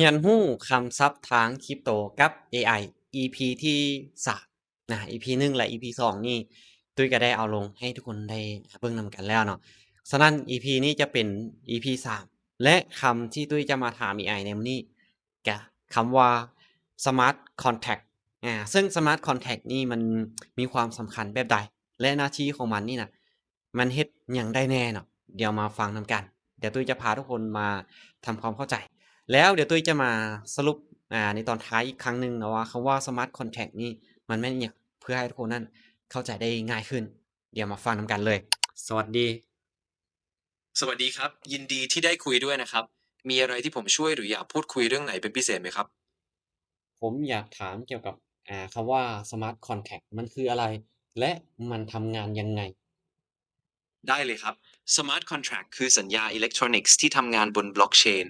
ຮຽນຮູ້ຄຳສັບທາງຄຣິບໂຕກັບເອໄອ ອີພີທີສາມນະ, ອີພີໜຶ່ງ ແລະ ອີພີສອງນີ້ ຕຸ້ຍກໍໄດ້ເອົາລົງໃຫ້ທຸກຄົນໄດ້ເບິ່ງນຳກັນແລ້ວເນາະ. ສະນັ້ນ ອີພີນີ້ຈະເປັນ ອີພີສາມ ແລະ ຄຳທີ່ຕຸ້ຍຈະມາຖາມເອໄອໃນມື້ນີ້ ກະຄຳວ່າ Smart Contract ອາ ເຊິ່ງ Smart Contract ນີ້ມັນມີຄວາມສຳຄັນແບບໃດ ແລະ ໜ້າທີ່ຂອງມັນນີ້ນະ ມັນເຮັດຫຍັງໄດ້ແດ່ເນາະ? ດຽວມາຟັງນຳກັນ. ດຽວຕຸ້ຍຈະພາທຸກຄົນມາທຳຄວາມເຂົ້າໃຈ ແລ້ວດຽວຕຸ້ຍຈະມາສະຫຼຸບ ອາ ໃນຕອນທ້າຍອີກຄັ້ງໜຶ່ງເນາະວ່າ ຄຳວ່າ Smart Contract ນີ້ມັນແມ່ນອີ່ຫຍັງ ເພື່ອໃຫ້ທຸກຄົນນັ້ນເຂົ້າໃຈໄດ້ງ່າຍຂຶ້ນ. ດຽວມາຟັງນຳກັນເລີຍ. ສະຫວັດດີ. สวัสดีครับ ยินดีที่ได้คุยด้วยนะครับ มีอะไรที่ผมช่วยหรืออยากพูดคุยเรื่องไหนเป็นพิเศษไหมครับ ผมอยากถามเกี่ยวกับ อ่า คำว่า Smart Contract มันคืออะไร และมันทำงานยังไง ได้เลยครับ Smart Contract คือสัญญาอิเล็กทรอนิกส์ที่ทำงานบนบล็อกเชน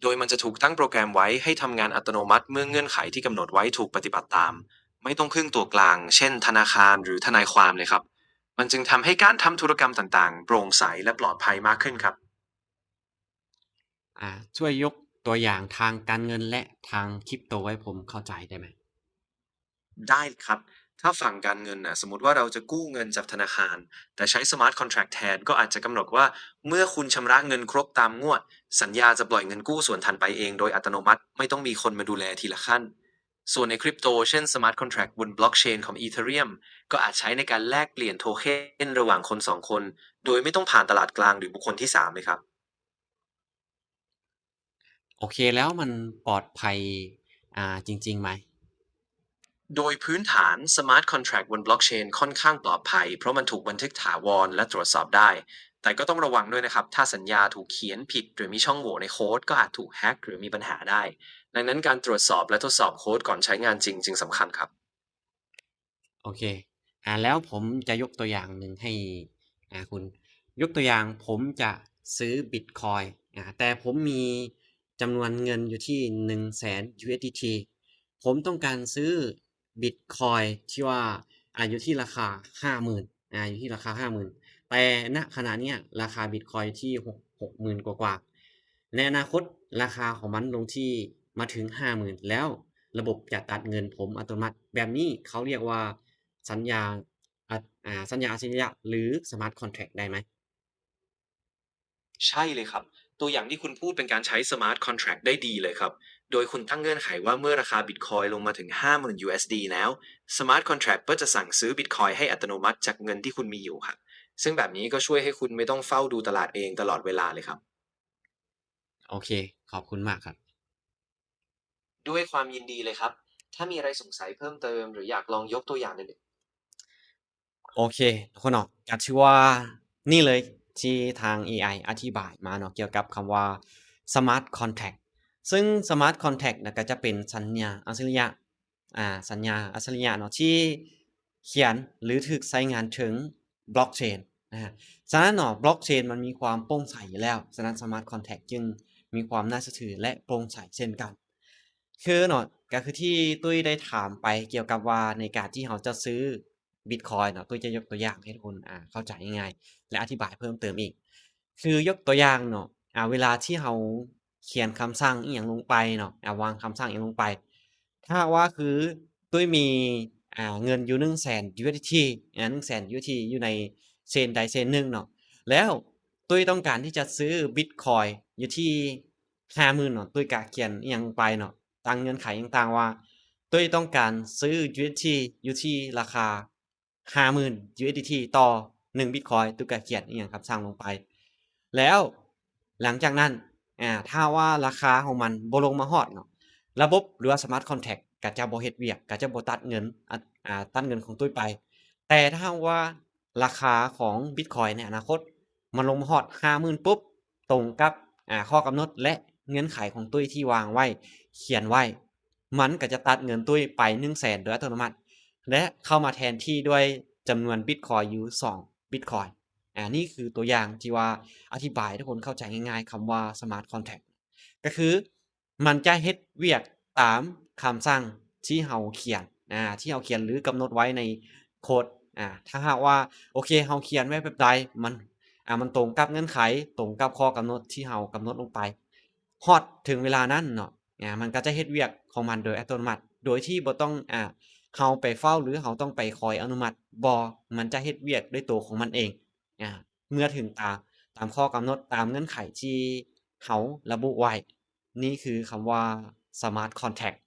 โดยมันจะถูกตั้งโปรแกรมไว้ให้ทำงานอัตโนมัติเมื่อเงื่อนไขที่กำหนดไว้ถูกปฏิบัติตาม ไม่ต้องพึ่งตัวกลาง เช่น ธนาคารหรือทนายความเลยครับ มันจึงทำให้การทำธุรกรรมต่างๆ โปร่งใสและปลอดภัยมากขึ้นครับ อ่า ช่วยยกตัวอย่างทางการเงินและทางคริปโตให้ผมเข้าใจได้ไหม ได้ครับ ถ้าฝั่งการเงินน่ะ สมมุติว่าเราจะกู้เงินจากธนาคาร แต่ใช้ Smart Contract แทน ก็อาจจะกำหนดว่า เมื่อคุณชำระเงินครบตามงวด สัญญาจะปล่อยเงินกู้ส่วนถัดไปเองโดยอัตโนมัติ ไม่ต้องมีคนมาดูแลทีละขั้น ส่วนในคริปโต เช่น Smart Contract บนบล็อกเชนของ Ethereum ก็อาจใช้ในการแลกเปลี่ยนโทเค็นระหว่างคนสองคน โดยไม่ต้องผ่านตลาดกลางหรือบุคคลที่สามเลยครับ โอเค แล้วมันปลอดภัย อ่า จริงๆ ไหม โดยพื้นฐาน Smart Contract บนบล็อกเชนค่อนข้างปลอดภัย เพราะมันถูกบันทึกถาวรและตรวจสอบได้ แต่ก็ต้องระวังด้วยนะครับ ถ้าสัญญาถูกเขียนผิดหรือมีช่องโหว่ในโค้ด ก็อาจถูกแฮ็กหรือมีปัญหาได้ ดังนั้นการตรวจสอบและทดสอบโค้ดก่อนใช้งานจริงจึงสำคัญครับ โอเค อ่า แล้วผมจะยกตัวอย่างหนึ่งให้ อ่า คุณ ยกตัวอย่าง ผมจะซื้อบิตคอยน์ อ่า แต่ผมมีจำนวนเงินอยู่ที่ หนึ่งแสน ยูเอสดีที ผมต้องการซื้อบิตคอยน์ที่ว่า อ่า อยู่ที่ราคา ห้าหมื่น อ่า อยู่ที่ราคา ห้าหมื่น แต่ ณ ขณะเนี้ย ราคาบิตคอยน์อยู่ที่ หก หกหมื่น กว่าๆ ในอนาคตราคาของมันลงที่ มาถึง ห้าหมื่น แล้ว ระบบจะตัดเงินผมอัตโนมัติ แบบนี้เขาเรียกว่าสัญญา อ่า อ่า สัญญาอัจฉริยะหรือ Smart Contract ได้ไหม ใช่เลยครับ ตัวอย่างที่คุณพูดเป็นการใช้ Smart Contract ได้ดีเลยครับ โดยคุณตั้งเงื่อนไขว่าเมื่อราคาบิตคอยน์ลงมาถึง ห้าหมื่น ยูเอสดี แล้ว Smart Contract ก็จะสั่งซื้อบิตคอยน์ให้อัตโนมัติจากเงินที่คุณมีอยู่ครับ ซึ่งแบบนี้ก็ช่วยให้คุณไม่ต้องเฝ้าดูตลาดเองตลอดเวลาเลยครับ โอเค ขอบคุณมากครับ ด้วยความยินดีเลยครับ ถ้ามีอะไรสงสัยเพิ่มเติมหรืออยากลองยกตัวอย่างอื่นๆ โอเค ທຸກຄົນເນາະ ກໍຖືວ່ານີ້ເລີຍທີ່ທາງເອໄອອະທິບາຍມາເນາະ ກ່ຽວກັບຄຳວ່າ Smart Contract ເຊິ່ງ Smart Contract ນະ ກໍຈະເປັນສັນຍາອັດສະລິຍະ ອ່າ ສັນຍາອັດສະລິຍະເນາະ ທີ່ຂຽນ ຫຼື ຖືກໃຊ້ງານເທິງ ບລັອກເຊນ ນະຮະ. ສະນັ້ນເນາະ ບລັອກເຊນມັນມີຄວາມໂປ່ງໃສຢູ່ແລ້ວ, ສະນັ້ນ ສະມາດຄອນແທກຈຶ່ງມີຄວາມໜ້າເຊື່ອຖື ແລະ ໂປ່ງໃສເຊັ່ນກັນ. ຄືເນາະ ກໍຄືທີ່ຕຸ້ຍໄດ້ຖາມໄປກ່ຽວກັບວ່າ ໃນການທີ່ເຮົາຈະຊື້ບິດຄອຍເນາະ, ຕຸ້ຍຈະຍົກຕົວຢ່າງໃຫ້ທຸກຄົນ ອ່າ ເຂົ້າໃຈງ່າຍໆ ແລະ ອະທິບາຍເພີ່ມເຕີມອີກ. ຄືຍົກຕົວຢ່າງເນາະ ອ່າ ເວລາທີ່ເຮົາຂຽນຄຳສັ່ງອີ່ຫຍັງລົງໄປເນາະ ອ່າ ວາງຄຳສັ່ງອີ່ຫຍັງລົງໄປ ຖ້າຫາກວ່າຄືຕຸ້ຍມີ ອ່າ ເງິນຢູ່ໜຶ່ງແສນ ຢູເອສດີທີ ອ່າ ໜຶ່ງແສນ ຢູເອສດີທີ ຢູ່ໃນເຊນໃດເຊນໜຶ່ງເນາະ ແລ້ວຕຸ້ຍຕ້ອງການທີ່ຈະຊື້ບິດຄອຍຢູ່ທີ່ຫ້າໝື່ນເນາະ ຕຸ້ຍກະຂຽນອີ່ຫຍັງລົງໄປເນາະ ຕັ້ງເງື່ອນໄຂຕ່າງໆວ່າ ຕຸ້ຍຕ້ອງການຊື້ ຢູເອສດີທີ ຢູ່ທີ່ລາຄາ ຫ້າໝື່ນ ຢູເອສດີທີ ຕໍ່ໜຶ່ງບິດຄອຍ ຕຸ້ຍກະຂຽນອີ່ຫຍັງຄຳສັ່ງລົງໄປ ແລ້ວຫຼັງຈາກນັ້ນ ອາ ຖ້າວ່າລາຄາຂອງມັນບໍ່ລົງມາຮອດເນາະ ລະບົບ ຫຼືວ່າ ສະມາດຄອນແທກ ກະຈະບໍ່ເຮັດວຽກ ກະຈະບໍ່ຕັດເງິນ ອາ ອາ ຕັດເງິນຂອງຕຸ້ຍໄປ. ແຕ່ຖ້າຫາກວ່າລາຄາຂອງບິດຄອຍໃນອະນາຄົດ ມັນລົງມາຮອດຫ້າໝື່ນປຸບ ຕົງກັບ ອາ ຂໍ້ກຳນົດ ແລະ ເງື່ອນໄຂຂອງຕຸ້ຍທີ່ວາງໄວ້ ຂຽນໄວ້ ມັນກໍຈະຕັດເງິນຕຸ້ຍໄປໜຶ່ງແສນໂດຍອັດຕະໂນມັດ ແລະ ເຂົ້າມາແທນທີ່ດ້ວຍຈຳນວນບິດຄອຍຢູ່ສອງບິດຄອຍ. ອາ ນີ້ຄືຕົວຢ່າງທີ່ວ່າອະທິບາຍໃຫ້ທຸກຄົນເຂົ້າໃຈງ່າຍໆ ຄຳວ່າ ສະມາດຄອນແທກ ກໍຄືມັນຈະເຮັດວຽກຕາມຄຳສັ່ງທີ່ເຮົາຂຽນ ອາ ທີ່ເຮົາຂຽນ ຫຼື ກຳນົດໄວ້ໃນໂຄດ ອາ ຖ້າຫາກວ່າ ໂອເຄ ເຮົາຂຽນໄວ້ແບບໃດ ມັນ ອາ ມັນຕົງກັບເງື່ອນໄຂ ຕົງກັບຂໍ້ກຳນົດທີ່ເຮົາກຳນົດລົງໄປ ຮອດເຖິງເວລານັ້ນເນາະ ອາ ມັນກໍຈະເຮັດວຽກຂອງມັນໂດຍອັດຕະໂນມັດ ໂດຍທີ່ບໍ່ຕ້ອງ ອາ ເຮົາໄປເຝົ້າ ຫຼື ເຮົາຕ້ອງໄປຄອຍອະນຸມັດ ບໍ່ ມັນຈະເຮັດວຽກດ້ວຍໂຕຂອງມັນເອງ ອາ ເມື່ອເຖິງຕາມ ຕາມຂໍ້ກຳນົດ ຕາມເງື່ອນໄຂທີ່ເຮົາລະບຸໄວ້. ນີ້ຄືຄຳວ່າ Smart Contract